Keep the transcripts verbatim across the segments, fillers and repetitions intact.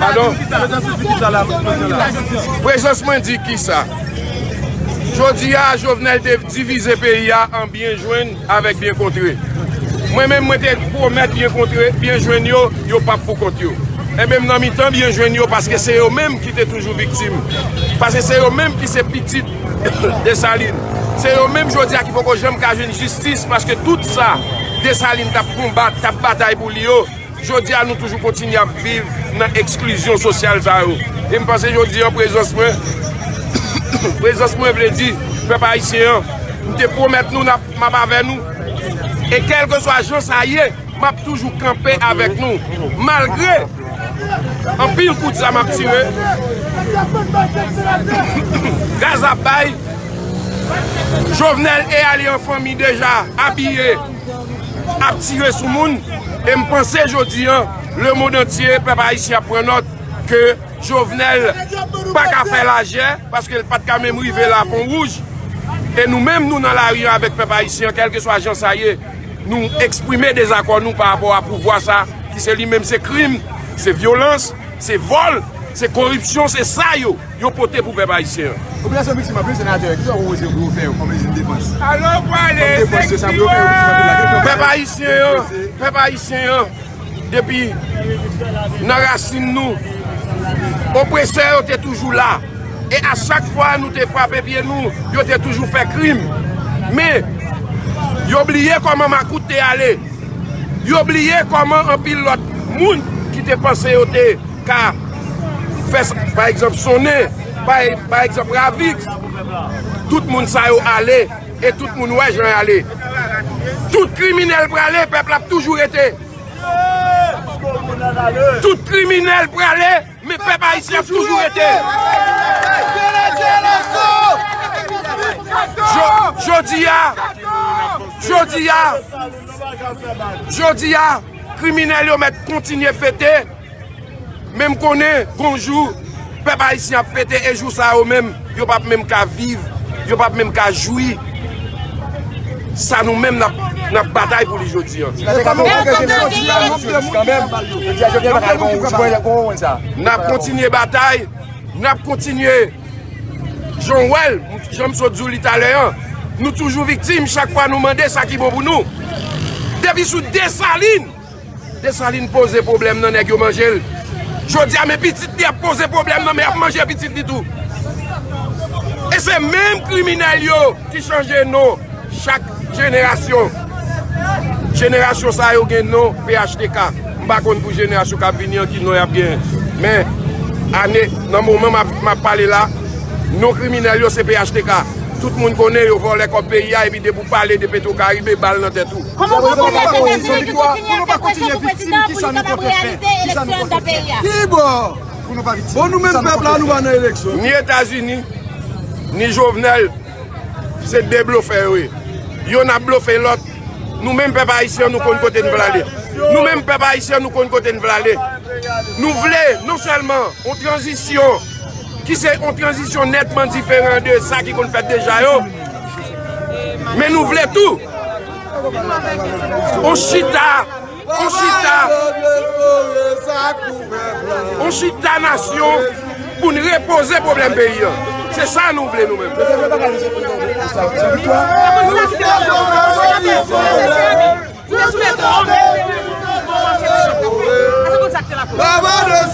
Padon? Prezans mwen di kisa? Jodi a, Jovenel te divize peyi a an byen jwenn avèk byen kontre. Mwen menm, mwen te pwomèt byen kontre, byen jwenn yo, yo p ap pou kont yo. Enben, m nan mitan byen jwenn yo paske se yo menm ki te toujou viktim. Paske se yo menm ki se pitit Desalin. Se yo menm jodi a ki poko janm ka jwenn jistis paske tout sa Desalin t ap konbat, t ap batay pou li yo, jodi a nou toujou kontinye ap viv nan eksklizyon sosyal sa yo. E m panse jodi a prezans mwen, prezans mwen vle di, pèp ayisyen an, m te pwomèt nou n ap, m ap avè nou. E kèlkeswa jan sa ye, m ap toujou kanpe avèk nou. Malgre anpil kout zam ap tire, gaz ap bay, Jovenel e alye an fanmi deja abiye ap tire sou moun. E m panse jodi a, lemonn antye, pèp ayisyen ap pran nòt ke Jovenel pa ka fè lajè, paske l pa t ka menm rive la Pon Wouj. E nou menm, nou nan lari a avèk pèp ayisyen an, kèlkeswa jan sa ye, nou eksprime dezakò nou pa rapò a pouvwa sa, ki se li menm, se krim, se vyolans, se vòl, se koripsyon, se sa yo, yo pote pou pèp ayisyen an. Popilasyon viktim anpil, senatè, kisa w pwopoze pou yo fè yo kòm lejim defans? Kòm defans, se sa pou yo fè yo viktim anpil la? Pèp ayisyen an, pèp ayisyen an, depi nan rasin nou, opresè yo te toujou la. E a chak fwa nou te frape pye nou, yo te toujou fè krim. Men, yo bliye kòman makout te ale. Yo bliye kòman anpil lòt moun ki te panse yo te ka fè, pa egzanp, Sonnen, pa, pa egzanp, Ravix. Tout moun sa yo ale, e tout moun wè jan y ale. Tout kriminèl prale, pèp la ap toujou rete. Tout kriminèl prale, men pèp ayisyen ap toujou rete. Jo-, jodi a, jodi a, jodi a, kriminèl yo mèt kontinye fete. Men m konnen, gon jou, pèp ayisyen ap fete, e jou sa yo menm, yo p ap menm ka viv, yo p ap menm ka jwi sa nou menm n ap, n ap batay pou li jodi a. N ap kontinye batay, n ap kontinye, jan w wè l, jan m sot di w li talè a, nou toujou viktim chak fwa nou mande sa ki bon pou nou. Depi sou Desalin, Desalin poze pwoblèm nan, nèg yo manje l. Jodi a, men pitit li ap poze pwoblèm nan, men ap manje pitit li tou. E se menm kriminèl yo ki chanje non chak jenerasyon. Jenerasyon sa yo gen non P H T K. M pa konn pou jenerasyon k ap vini an ki non y ap genyen. Men, ane, nan moman m ap, m ap pale la, non kriminèl yo se P H T K. Tout moun konnen yo vòlè kòb peyi a, epi depi w pale de Petro Caribe, bal nan tèt ou. Kòman w ap pwomèt Etazini ki kontinye sou prezidan pou li kapab reyalize eleksyon anndan peyi a? Kibò pou nou pa viktim? Bon, nou menm pèp la, nou pa nan eleksyon. Ni Etazini, ni Jovenel, se de blofè yo ye. Yonn ap blofe lòt. Nou menm pèp ayisyen, nou konn kote n vle ale. Nou menm pèp ayisyen, nou konn kote n vle ale. Nou vle non sèlman yon tranzisyon ki se yon tranzisyon nètman diferan de sa ki konn fèt deja yo. Men nou vle tou yon chita, yon chita, yon chita nasyon pou n repoze pwoblèm peyi a. Se sa nou vle nou menm.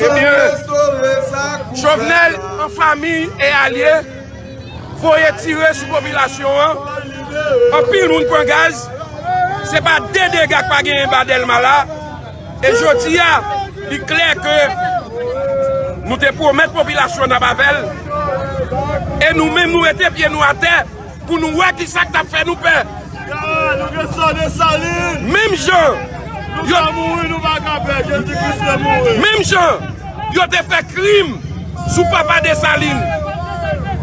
Ebyen, Jovenel an fanmi e alye voye tire sou popilasyon an. Anpil moun pran gaz. Se pa de dega k pa genyen ba Dèlma la. E jodi a, li klè ke nou te pwomèt popilasyon n ap avè l. E nou menm, nou mete pye nou atè pou nou wè ki sa k t ap fè nou pè. Menm jan yo, menm jan yo te fè krim sou papa Desalin,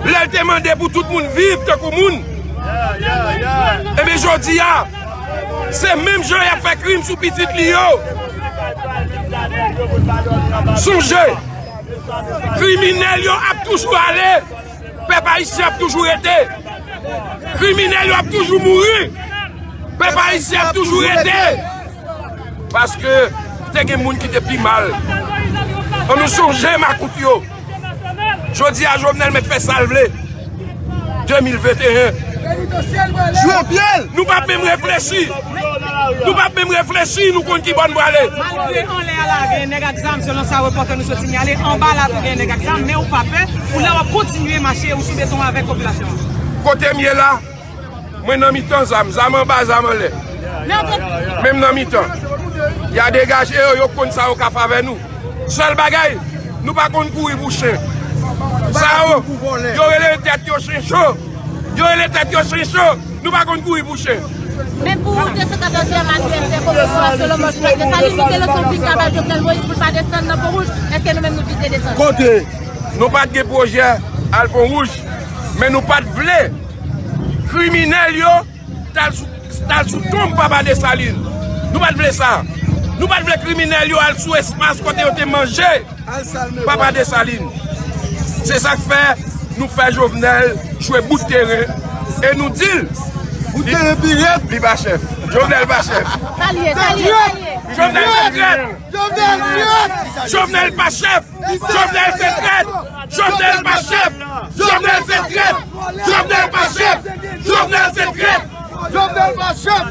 lè l te mande pou tout moun viv tankou moun. Ebyen, jodi a, se menm jan y ap fè krim sou pitit li yo. Sonje, kriminèl yo ap toujou ale. Pèp ayisyen ap toujou rete. Kriminèl yo ap toujou mouri. Pèp ayisyen ap toujou rete. Paske te gen moun ki te pi mal. Ann nou sonje makout yo. Jodi a, Jovenel mèt fè sa l vle. De mil venteyen. Jwe pye l. Nou p ap menm reflechi. Nou p ap menm reflechi, nou konn ki bò n prale. Malgre anlè a la, gen nèg ak zam, selon sa repòtè nou sot sinyale, anba la tou gen nèg ak zam, men ou pa pè, ou la w ap kontinye mache, ou sou beton avèk popilasyon an. Kote m ye la, mwen nan mitan zam, zam anba, zam anlè. Men m nan mitan. Y a degaje yo, yo konn sa yo ka fè avè nou. Sèl bagay, nou pa konn kouri pou chen. Sa yo, yo rele tèt yo chen cho. Yo rele tèt yo chen cho. Nou pa konn kouri pou chen. Men pou de san katòzyèm anivèsè konvansyon a Solomon Joseph Desalin, li te lanse yon pik a bay Jovenel Moïse pou l pa desann nan Pon Wouj. Èske nou menm nou vle desann? Kote? Nou pa t gen pwojè al Pon Wouj, men nou pa t vle kriminèl yo t al sou, t al sou tonb Papa Desalin. Nou pa t vle sa. Nou pa t vle kriminèl yo al sou espas kote yo te manje Papa Desalin. Se sa k fè nou fè Jovenel jwe bout teren e nou di l, bout teren pi rèd, li pa chèf. Jovenel pa chèf. Sa l ye, sa l ye, sa l ye. Jovenel se trèt. Jovenel trèt. Jovenel pa chèf. Jovenel se trèt. Jovenel pa chèf. Jovenel se trèt. Jovenel pa chèf. Jovenel se trèt. Jovenel pa chèf.